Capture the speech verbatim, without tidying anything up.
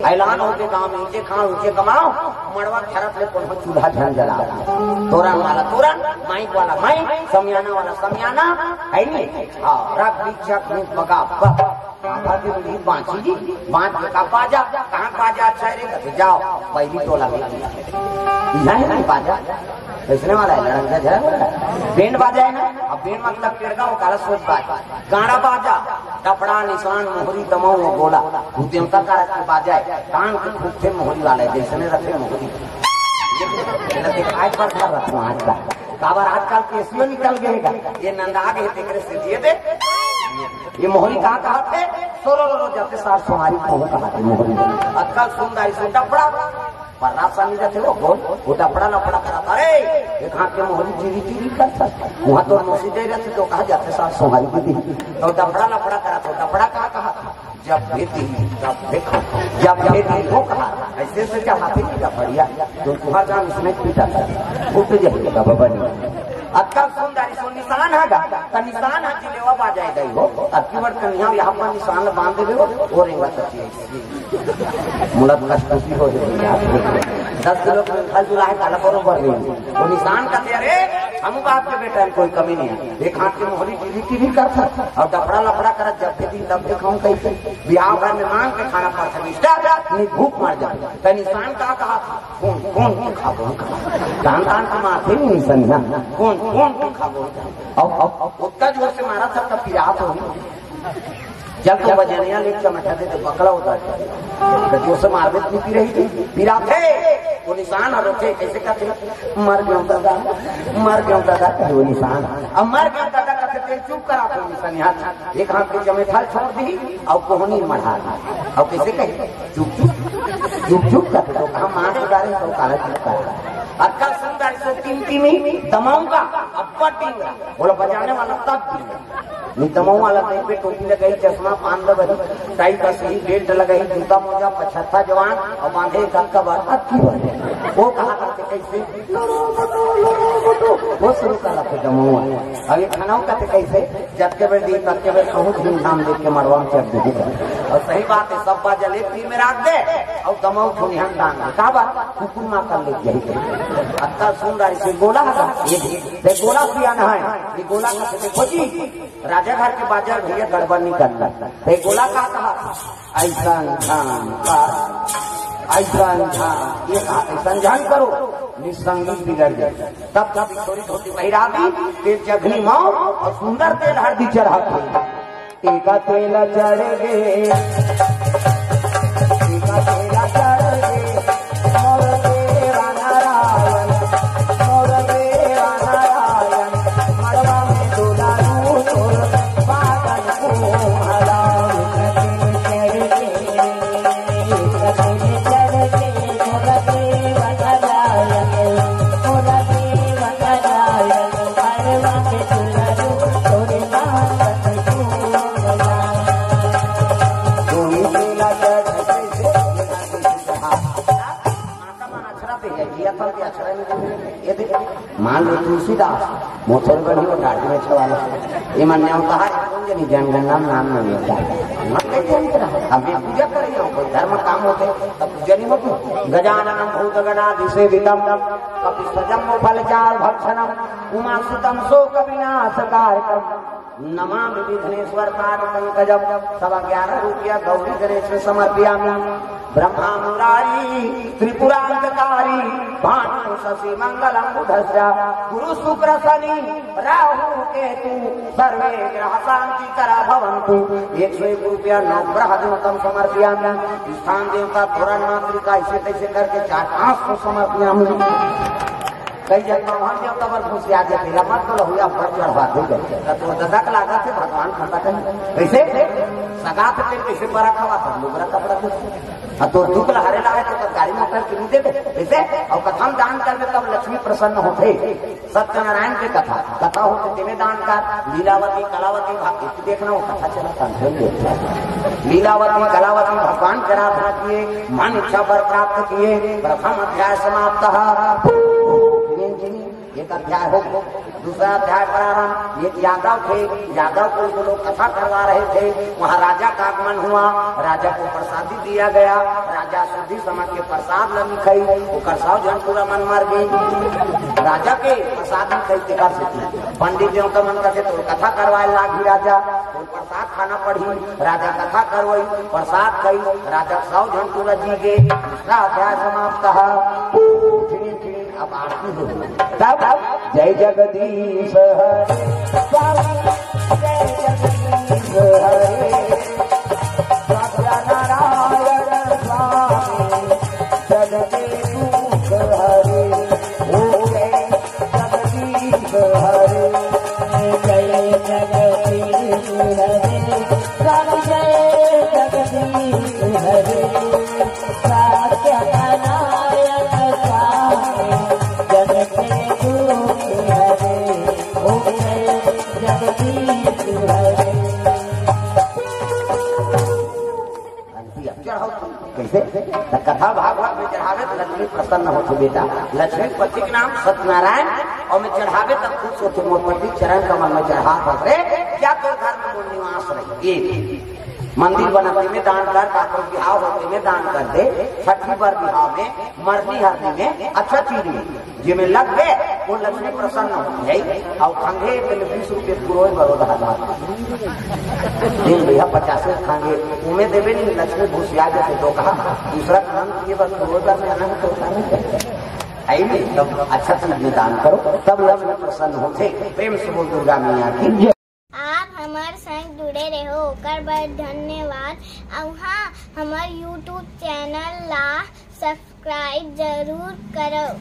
ऐलान होके गांव में ऊंचे खाओ, ऊंचे कमाओ, मड़वा खरत ले कोनो चूल्हा झन जला। तोरन वाला तोरन, माइक वाला माइक, समियाना वाला समियाना, है नी? हाँ, रख दीक्षा अपनी पका, पक। बाबा के बूढ़ी बांची जी, बांच के का बाजा, कहाँ बाजा अच्छा है रे? कहते, "जाओ, पहली टोला में।" नहीं, नहीं बाजा। इसने वाला है, लड़का झगड़ा वाला। बैंड बाजा है ना, अब बैंड मतलब टेड़गा, वो काला सोच बाजा। गाड़ा बाजा, डफड़ा, निशान, मोहरी, दमऊ, वो गोला, वो देवता का रख के बाजा है। कान के फूकते मोहरी वाला है, जैसने रखे मोहरी। ये तो आज पर कर रखा हूँ आजकल। काबर आजकल केसियो निकल गए का, ये नंदा गए, तेकरे से दिए दे। ये मोहरी का कहा थे? सोरो रो रो जाते सार सोहारी को कहा थे मोहरी। अक्कल सुंदर इसे डफड़ा, पर रास्ता नहीं जाते वो बोल, वो डफड़ा लफड़ा करा था। अरे, एक हाथ के मोहरी चीरी चीरी कर था। वहाँ तो मोसी दे रहे थे, तो कहा जाते सार सोहारी को दी। तो डफड़ा लफड़ा करा था, डफड़ा का कहा था? जब भी दी, जब भी खाओ, जब भी दी, वो कहा, ऐसे से क्या हाथी नहीं का बढ़िया, तो तुम्हारा काम इसमें पीटा था, उठ जाइए का बाबा जी। अक्का सुंदर इसो निशान है गा, तो निशान है जिलेवा बाजाए गई हो, अब की बार कन्या यहाँ पर निशान बांध दे हो, वो रेंगा तो चाहिए। मुला कष्ट की हो जाए। दस किलो का फल जुला है, काला बरोबर नहीं। वो निशान का दे, अरे, हम बाप के बेटा में कोई कमी नहीं है। एक हाथ की मोहरी टीवी टीवी कर था, और डफड़ा लफड़ा कर जब भी दी तब भी खाऊं कैसे? बिहाव घर में मांग के खाना पड़ता, मिस्टर, नहीं भूख मर जाए। तो निशान का कहा था? कौन, कौन, कौन खा, कौन खा? दान, दान की माँ थी नहीं निशान, कौन, कौन, कौन खा, कौन खा? अब, अब, अब उतना जोर से मारा था, तब पिरात हो। जब तो बजनिया ले चमटा दे, तो बकला होता है। तो जोर से मार दे, पीती रही थी, पिरात है। वो निशान और उठे, कैसे कहते हैं? "मर गयो दादा, मर गयो दादा," कहे वो निशान। अब "मर गयो दादा" कहते, तेल चुप करा, तो निशान यहाँ एक हाथ के जमे था, छोड़ दी, और कोहनी मढ़ा दी। और कैसे कहे? "चुप, चुप, चुप, चुप," कहते, तो कहाँ मार चुका रहे, तो काला चुप कर। अक्का सुंदर से तीन तीन ही दमाऊंगा, अब टिंगा। बोला, बजाने वाला तब टिंगा। नहीं दमाऊ वाला कहीं पे टोपी लगाई, चश्मा, पान दबई, टाई का सही बेल्ट लगाई, जूता मोजा, पछत्ता जवान, और बांधे एक अक्का बार, अक्की बार। वो कहा करते कैसे? लुरु बुटु, लुरु बुटु। वो शुरू कर रखे दमाऊ वाला। अब ये खाना कहते कैसे? जब के बेर दी, तब के बेर कहूँ धूमधाम देख के मरवा में चढ़ दी। और सही बात है, सब बाजा ले तीन में रख दे, और दमाऊ थोड़ी हम दान दे। का बात? कुकुर माँ कर ले जाए। अत्ता सुंदर इसे गोला था, ये भी, ये गोला पिया ना है, ये गोला का से खोजी। राजा घर के बाजार भैया गड़बड़ नहीं करना। ये गोला का कहा? ऐसा ध्यान का, ऐसा ध्यान, ये कहा, ऐसा ध्यान करो, निसंगी बिगड़ जाए। तब जब छोरी धोती पहिरा दी, तेल जघनी माओ और सुंदर तेल हरदी चढ़ा के। टीका तेल चढ़ गे, टीका तेल चढ़ गे, मोर देवा नारायण, मोर देवा नारायण, मड़वा में दुलारू तोर बादल को हलाओ। मान लो तुलसीदास, मोथल बनी वो डाटी में छवालो। ये मन ने कहा, "कौन जनी जनगणना में नाम नहीं होता है?" मत कह दिया इतना। हम भी पूजा कर रहे हो, कोई धर्म काम होते, तब पूजा नहीं होती। गजाननम भूतगणादिसेवितम, कपित्थ जम्बूफल चारु भक्षणम, उमासुतम शोक विनाशकारकम। नमामि विघ्नेश्वर पाद पंकजम। सवा ग्यारह रुपया गौरी गणेश में समर्पयामि। ब्रह्मा मुरारी त्रिपुरांतकारी, भानु शशि मंगलम बुधस्य, गुरु शुक्र शनि राहु केतु, सर्वे ग्रह शांति करा भवंतु। एक सौ एक रुपया नवग्रह देवतम समर्पयामि। स्थान देवता, धोरण मातृका, ऐसे तैसे करके चार पाँच सौ समर्पयामि। कई जन तो हम देवता पर खुशिया देते, "ला मत तो लहुआ पर चढ़वा दे।" तो तोर दादा के लागत है भगवान खाता कहीं। कैसे? सगा के तेल कैसे बड़ा खावा था, लुगरा कपड़ा दे। हाँ, तो दुख लहरे लाए तो गाड़ी मोटर के नहीं देते। कैसे? और कथम दान करबे तब लक्ष्मी प्रसन्न होते। सत्यनारायण के कथा, कथा होते तेने दान का, लीलावती, कलावती, भा-, एक देखना वो कथा चला था, लीलावती, कलावती भगवान के आराधना किए, मन इच्छा वर प्राप्त किए, प्रथम अध्याय समाप्त। एक अध्याय हो, दूसरा अध्याय प्रारंभ। एक यादव थे, यादव को दो लोग कथा करवा रहे थे। वहाँ राजा का आगमन हुआ, राजा को प्रसादी दिया गया। राजा शुद्धि समझ के प्रसाद ल नी खाई, ओकर सौ झन टूरा मन मर गए। राजा के प्रसाद नी खाई, तेकर सेती पंडित देवता मन कथे, "तोर कथा करवाए लागही राजा, तोर प्रसाद खाना पड़ही।" राजा कथा करवाई, प्रसाद खाई, राजा सौ झन टूरा जी गए। दूसरा अध्याय समाप्त है। अब आरती हो। तब जय जगदीश हरे, स्वामी जय जगदीश हरे, सत्यनारायण स्वामी जग के दुख हरे। ओ जय जगदीश हरे, जय जगदीश हरे, स्वामी जय जगदीश हरे। सत्यनारायण स्वामी जग के दुख हरे, ओ जय जगदीश हरे। चढ़ाओ। कैसे? त कथा भागवत में चढ़ावे त लक्ष्मी प्रसन्न होथे बेटा। लक्ष्मी पति के नाम सत्यनारायण, और में चढ़ावे तब खुश होथे, "मोर पति चरण कमल में चढ़ात हस रे, क्या तोर घर में मोर निवास रही?" ये मंदिर बनते में दान कर, काकरो बिहाव होते में दान कर दे, छठी बार बिहाव में, मरनी हरनी में, अच्छा चीज में, जेमे लग गए, वो लक्ष्मी प्रसन्न होती है। और खंगे तेल बीस रुपये पुरोय बड़ो धार मार। दिन भैया पचास खंगे, उमे देवे नहीं, लक्ष्मी भूसिया जैसे दो कहा, दूसरा काम किए बस पुरोय का में आना तो होता नहीं। आई नहीं, तब अच्छा चीज में दान करो, तब लक्ष्मी प्रसन्न होते। प्रेम से बोल दुर्गा मैया की जय। आप हमर संग जुड़े रहो, ओकर बर धन्यवाद। अउ हाँ, हमर YouTube चैनल ला सब्सक्राइब जरूर करो।